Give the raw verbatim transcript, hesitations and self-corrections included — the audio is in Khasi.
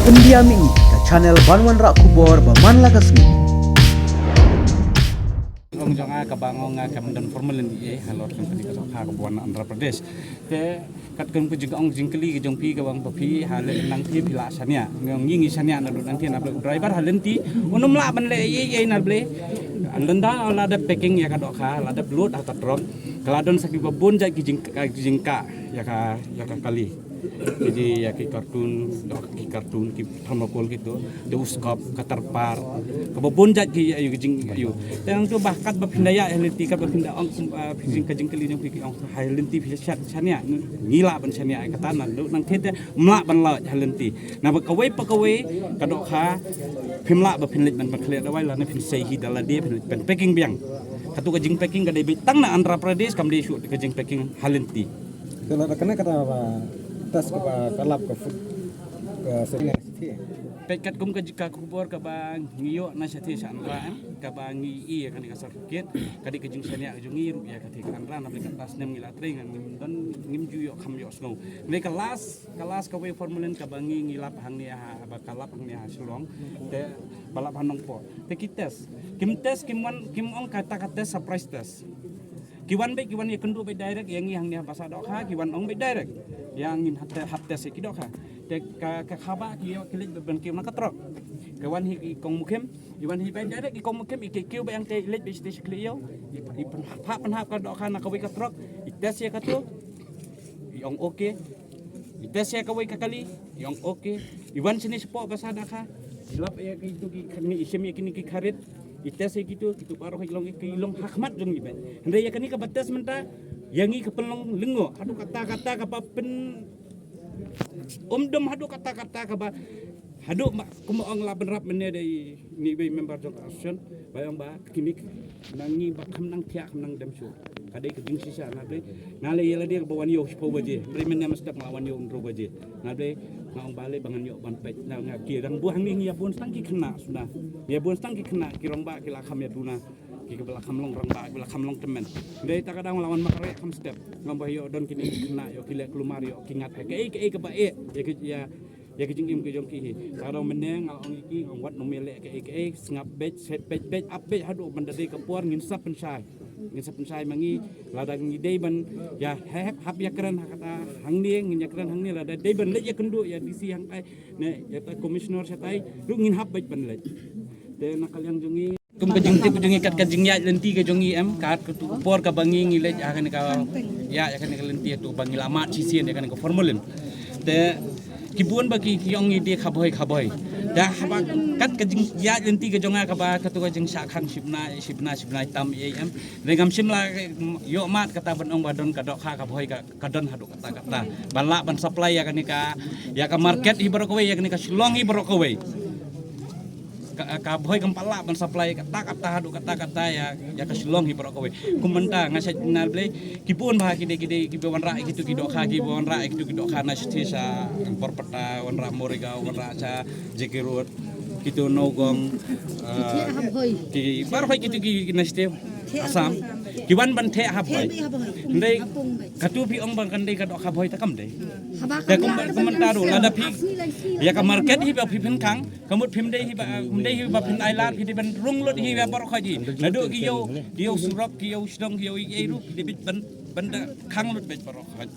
India Mini, ka channel ban wanrah khubor ba man la ka sngi. Ong jong nga kaba nga ong nga kam don formalin ei ei halor kan kani ka dohkha kaba wan na Andhra Pradesh. Te katkum ka jingong jingkylli ka jong phi kaba ong ba phi ha lynti phi lah shaniah. Ngi ngi shaniah naduh nangtei na Blei, u driver ha lynti un ym lah ban leh ei ei na Blei. Lada la dep packing ïa ka dohkha, la dep load ha ka truck, ka la don sa kiba bun jait ki jing, ki jingkah ïa ka, ïa ka kali. Ki ïa ki carton, doh ki carton, ki thermocol kito, te u skop, ka tyrpad, kaba bun jait ki ïa ki jing ïa. Te nangtu ba katba phin da ïa lynti, katba phin da ong, ah, phi jing ka jingkylli jong phi ki ong ha lynti phi sha, shaniah, ngi lah ban shaniah kata naduh nangtei te ym lah ban lait ha lynti. Naba kawei pa kawei ka dohkha phim lah ba phin leit ban pynkhleh dawai lane phin sei hi da lade phin, phin packing biang. Katu ka jingpacking ka dei beit tang na Andhra Pradesh, kam dei shuh ka jingpacking ha lynti. Te lada kane kata ba test kaba ka lap ka food ka sering. Peit katkum ka jingkha khubor kaba ngi ïoh na shathie sha Andhra, em, kaba ngi ïoh ïa kane ka certificate, ka dei ka jingshaniah ka jong ngi ruh ïa ka thie ka Andhra, namar kata snem ngi la trei ngan ngim don ngim ju ïoh kham ïohsngew. Ngi ka last, ka last kawei formalin kaba ngi ngi lap hangne ha, ba ka lap hangne ha Shillong. Te ba lap ha Nongpoh. Te ki test. Kim test, kim wan, kim ong kata ka test surprise test. Ki wan beit, ki wan ïakynduh beit direct ïa ngi hangne ha basa dohkha, ki wan ong beit direct. Ïa ngin hap te, hap test ïa ki dohkha. Te ka, ka khaba ki ïoh ki leit beit ban kiew na ka truck. Ka wan hi i kong Mukhim, i wan hi beit direct i kong Mukhim, i kiew beit ïa ngte, i leit beit sha te sha khlieh ïew. I, i pynhap, pynhap ka dohkha na kawei ka truck, i test ïa katu. I ong okay. I test ïa kawei ka kali, i ong okay. I wan shane shapoh basa dohkha. I lap ïa kitu ki kani, i shim ïa kine ki kharit. I test ïa kitu, kitu baroh ki long, ki long ha khmat jong ngi beit. Hynrei ïa kane kaba test mynta, ïa ngi ka pynlong lyngngoh. Haduh katta katta kaba pyn, um dum haduh katta katta kaba, haduh ma, kumba ong la bynrap mynne da i, ini i member jong ka association, ba ong ba kine na ngi ba kham nang thiah kham nang dem shuh. Ka dei ka jingshisha na Blei. Nga leh ïa lade kaba wan ïew shiphew baje. Hynrei mynne mynstep nga la wan ïew hynriew baje. Na Blei, nga ong balei ba ngan ïoh ban peit. Na nga ki rangbah hangne ngi ïa bun tang ki khynnah shuh na. Ngi ïa bun tang ki khynnah, ki rangbah ki la kham ïaduna. Ki, kiba la kham long rangbah, kiba la kham long tymmen. Hynrei ta ka daw nga la wan makreh kham step. Nga ong ba ïoh don kine ki khynnah, ïoh ki leh kulmar, ïoh ki ngat kaei kaei kaba eh. Ïa ki, ïa ïa ka jingim ka jong ki hi. Ka daw mynne nga ong ïa ki, nga ong wat nym ïaleh kaei kaei, sngap beit, shet beit, beit, ap beit, haduh ban da dei ka por ngin sa pynshai. Ngin sa pynshai ma ngi, lada ngi dei ban ïa hep, hap ïakren ha kata hangne, ngin ïakren hangne, lada dei ban leit ïakynduh ïa D C hangtai, ne ïa ta commissioner shatai, ruh ngin hap beit ban leit. Te na ka liang jong ngi. Kum ka jingtip ka jong ngi kat ka jingïaid lynti ka jong ngi em, kat katu ka por kaba ngi ngi leit ha kane ka, ïa, ïa kane ka lynti tu ba ngi la mad shisien ïa kane ka formalin. Te ki bun ba ki, ki ong ngi die khabhoi khabhoi. Te haba kat ka jingïaid lynti ka jong nga kaba katu ka jingshah khang shibnai shibnai shibnai tam ïa em. Te ngam shym la ïoh mad kata ban ong ba don ka dohkha khabhoi ka, ka don haduh katta katta. Ban lah ban supply ïa kane ka, ïa ka market hi baroh kawei, ïa kane ka Shillong hi baroh kawei. Ka, ka bhoi kam pat lah ban supply katta katta haduh katta katta ïa, ïa ka Shillong hi baroh kawei. Kum mynta nga shait na Blei, ki bun bha ki dei, ki dei, kiba wanrah ïa kitu ki dohkha, kiba wanrah ïa kitu ki dohkha na shathie sha Borpata, wanrah Morigaon, wanrah sha J K Road, kitu Nowgong, eh, ki baroh kitu ki na shathie Assam. Ki wan ban theh ha bhoi. Hynrei katu phi ong ba kan dei ka dohkha bhoi, ta kam dei. Te kum, kum mynta ruh lada phi ïa ka market hi ba phi pynkhang, ka mut phim dei hi ba, phim dei hi ba phin ailad, phi dei ban rung lut hi ba baroh khoit hi. Naduh ki ïew, ki ïew surok, ki ïew shnong, ki ïew ei ei ruh, phi dei beit ban, ban da khang lut beit baroh khoit.